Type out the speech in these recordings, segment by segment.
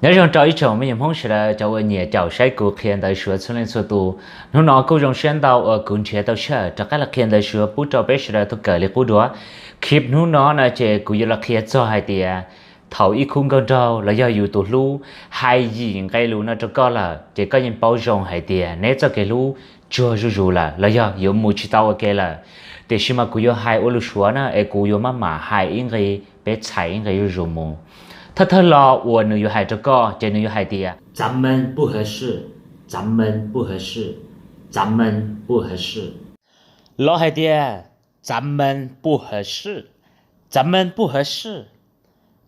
Nyob zoo rau ib tsoom me nyuam Hmoob sawv daws cov uas nyiam caum saib kuv qhia ntawv Suav txhua leej txhua tus. Hnub no kuj zoo siab ntau uas kuv nrhiav tau sij hawm rov qab los qhia ntawv Suav pub rau peb sawv daws tau kawm li qub dua. Clip hnub no no ces kuv yuav los qhia txog hais tias thaum ib khub nkauj nraug los yog yus tus hlub hais yim nqe lus no rau koj lawm ces koj yeej paub zoo hais tias neb txoj kev hlub tsuag zuj zus lawm los yog yuav mus tsis tau ua ke lawm. Tiam sis mas kuv yuav hais ua lus Suav na es kuv yuav maj mam hais ib nqe, peb txhais ib nqe zuj zus mus. Thawj thawj los uas nws yuav hais rau koj ces nws yuav hais tias 咱们不合适, 咱们不合适, 咱们不合适. Los hais tias 咱们不合适, 咱们不合适,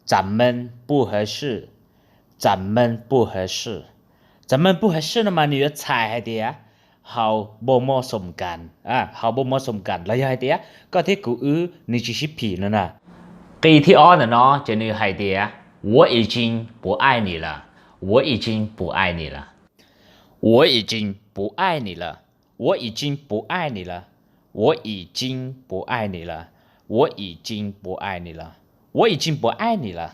咱们不合适, 咱们不合适, 咱们不合适 no mas nws yuav txhais hais tias hau npau mob xoo kas, hau npau mob xoo kas los yog hais tias koj thiab kuv wb nws tsis sib phim no na. Nqe thib ob ntawm no ces nws hais tias 我已经不爱你了, 我已经不爱你了, 我已经不爱你了, 我已经不爱你了, 我已经不爱你了, 我已经不爱你了,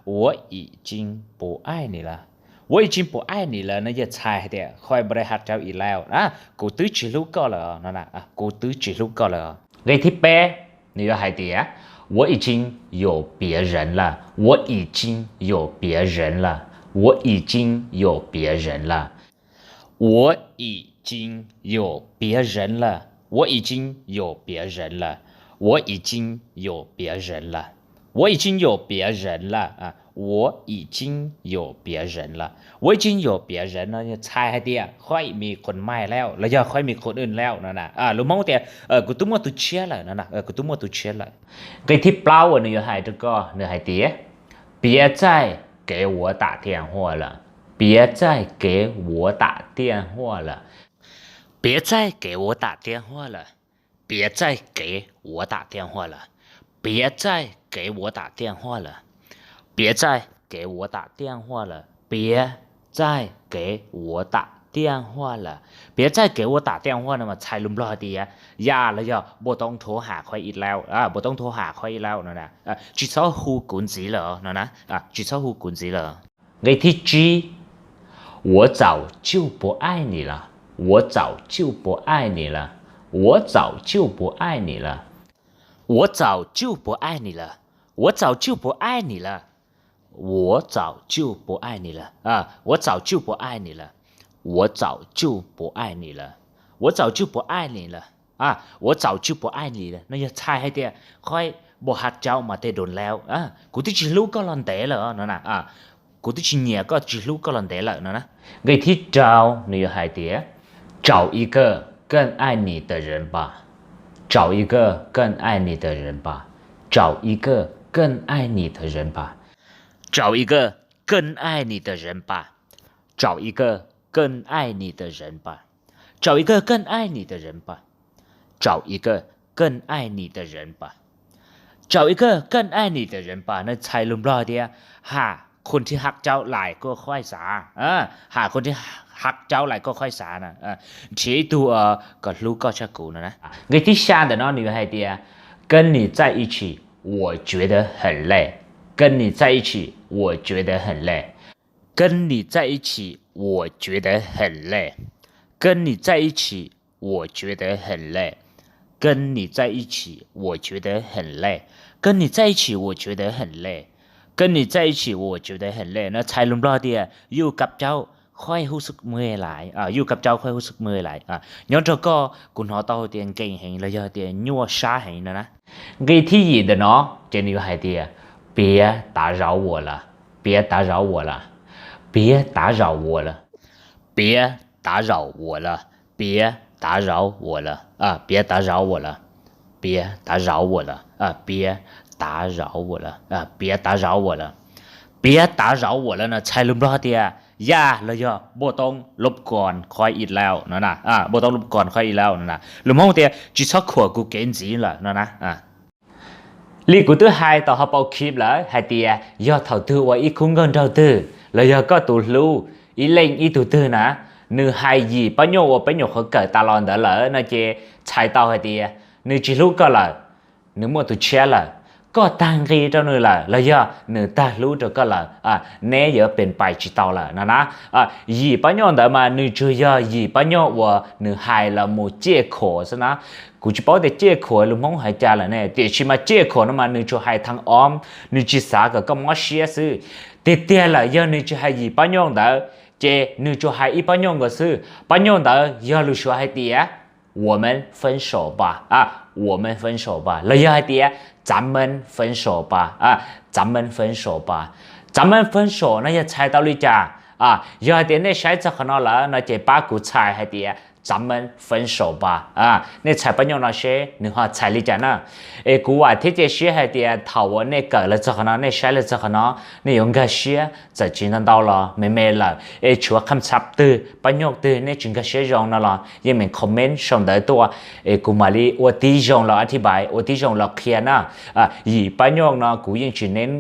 我已经不爱你了, 我已经不爱你了 no yog txhais hais tias koj npau dai haj cauv ib lauj, kuv twb tsis hlub koj lawm no, kuv twb tsis hlub koj lawm. Nqe thib peb nws yuav hais tias 我已经有别人了, 我已经有别人了, 我已经有别人了, 我已经有别人了, 我已经有别人了, 我已经有别人了, 我已经有别人了, 我已经有别人了, 我已经有别人 no txhais hais tias koj ib me qhov mais lauj los yog koj ib me qhov wj lauj no na. Lus Hmoob tias kuv twb muaj tus tshiab lawm no, kuv twb muaj tus tshiab lawm. Nqe thib plaub uas nws yuav hais rau koj nws hais tias 别再给我打电话了, 别再给我打电话了, 别再给我打电话了, 别再给我打电话了, 别再给我打电话了, 别再给我打电话了, 别再给我打电话了, 别再给我打电话 no mas txhais lus Nplog tias ya los yog npau taub nthuav ham koj ib lauj, npau taub nthuav ham koj ib lauj no, tsis txhob hu kuv ntxiv lawm no na, tsis txhob hu kuv ntxiv lawm. Nqe thib tsib, 我早就不爱你了, 我早就不爱你了, 我早就不爱你了, 我早就不爱你了, 我早就不爱你了, 我早就不爱你了, 我早就不爱你了, 我早就不爱你了, 我早就不爱你了, 我早就不爱你了 no yog txhais hais tias koj npau haj cauv mas tej doos lauj, kuv twb tsis hlub koj los ntev lawm no na, kuv twb tsis nyiam koj, tsis hlub koj los ntev lawm no na. Nqe thib rau nws yuav hais tias 找一个更爱你的人吧, 找一个更爱你的人吧, 找一个更爱你的人吧, 找一个更爱你的人吧, 找一个更爱你的人吧, 找一个更爱你的人吧, 找一个更爱你的人吧, 找一个更爱你的人吧 no txhais lus Nplog tias ham คนที่ฮักเจ้าหลายกว่าข้อยซะ, ham คนที่ฮักเจ้าหลายกว่าข้อยซะ nrhiav ib tug kom hlub koj tshaj kuv no na. Nqe thib xya ntawm no nws yuav hais tias 跟你在一起，我觉得很累, 跟你在一起，我觉得很累, 跟你在一起，我觉得很累, 跟你在一起，我觉得很累, 跟你在一起，我觉得很累, 跟你在一起，我觉得很累, 跟你在一起，我觉得很累 no txhais lus Nplog tias อยู่กับเจ้าค่อยรู้สึกเมื่อยหลาย, อยู่กับเจ้าค่อยรู้สึกเมื่อยหลาย, nyob nrog koj kuv hnov tau tias nkees heev los yog tias nyuaj sab heev no na. Nqe thib yim ntawm no ces nws yuav hais tias 别打扰我了, 别打扰我了, 别打扰我了, 别打扰我了, 别打扰我了, 别打扰我了, 别打扰我了, 别打扰我了, 别打扰我了, 别打扰我了 no txhais lus Nplog tias ya los yog npau taub lub kos koj ib lauj no na, npau taub lub kos koj ib lauj no na. Lus Hmoob tias tsis txhob khuam kuv kev ntxiv lawm no na. Li kuv twb hais tau hauv paus clip lawm hais tias yog thaum twg uas ib khub nkauj nraug twg los yog koj tus hlub ib leej ib tug twg na, nws hais yim pab nyuaj uas peb nyuam qhuav kawm tas los ntawd lawm no ces txhais tau hais tias nws tsis hlub koj lawm, nws muaj tus tshiab lawm. koj tag nqi rau nws lawm los yog nws tag hlub rau koj lawm, neb yuav pes pais tsis tau lawm no na. Yim pab nyoj ntawd mas nws tsuas yog yim pab nyoj uas nws hais los mus ciaj khuam xwb na. Kuv tsis paub tias ciaj khuam lus Hmoob hais cas lawm ne, tiam sis mas ciaj khuam no mas nws tsuas hais thaj ob, nws tsis xav kom koj mob siab xwb. Tiag tiag lawm yog nws tsis hais yim pab nyoj ntawd, ces nws tsuas hais ib pab nyoj nkaus xwb. Pab nyoj ntawd yog lus Suav hais tias 我们分手吧, 我们分手吧 los yog hais tias 咱们分手吧, 咱们分手吧. 咱们分手 no yog txhais tau li cas? Yog hais tias nej saib txog qhov no lawm no ces pab kuv txhais hais tias 咱们分手吧. Nej txhais pab nyoj no seb nws ho txhais li cas na. Es kuv vam thiab cia siab hais tias thaum uas nej kawm los txog qhov no, nej saib los txog qhov no, nej yuav nkag siab, txawm tsis ntau ntau los me me lawm, es tshuav kham xab twg, pab nyoj twg nej tsis nkag siab zoo no los yeej meem comment sau ntawv tuaj, es kuv mam li ua tib zoo los a thi pais, ua tib zoo los qhia na. Yim pab nyoj no kuv yeej tsis neb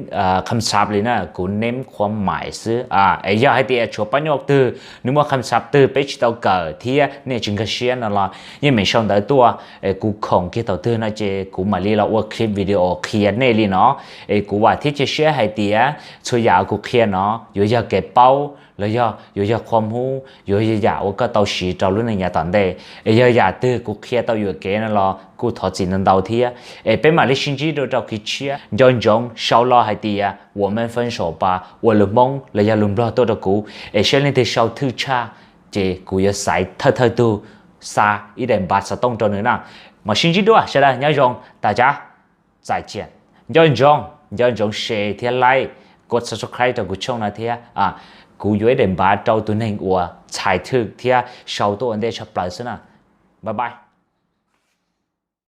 kham xab li na, kuv neb qhuav mais xwb. Es yog hais tias tshuav pab nyoj twg, nws muaj kham xab twg peb tsis tau kawm thiab nej tsis nkag siab no los yeej meem sau ntawv tuaj, es kuv khoom kiag thaum twg no ces kuv mam li los ua clip video qhia nej li no. Es kuv vam thiab cia siab hais tias txhua yam kuv qhia no yuav yog kev paub los yog yuav yog qhua hmub, yuav yog yam uas koj tau siv rau lub neej yav tom ntej. Es yog yam twg kuv qhia tau yuam kev no los kuj thov txim ntau ntau thiab. Es peb mam li sib ntsib dua rau clip tshiab. Nco ntsoov sau lo hais tias 我们分手吧 ua lus Hmoob los yog lus Nplog tuaj rau kuv, es saib leej twg sau thwj tshaj, ces kuv yuav xaiv thawj thawj tug xa ib daim npav xov tooj rau nws na. Mam sib ntsib dua sawv daws, nyob zoo, tag tsav, txais tsia. Nco ntsoov, nco ntsoov share thiab like, kov subscribe rau kuv channel no thiab. Kuv yuav ib daim npav rau tus neeg uas txhais thwj thiab sau tuaj ua ntej tshaj plaws xwb na. Bye bye.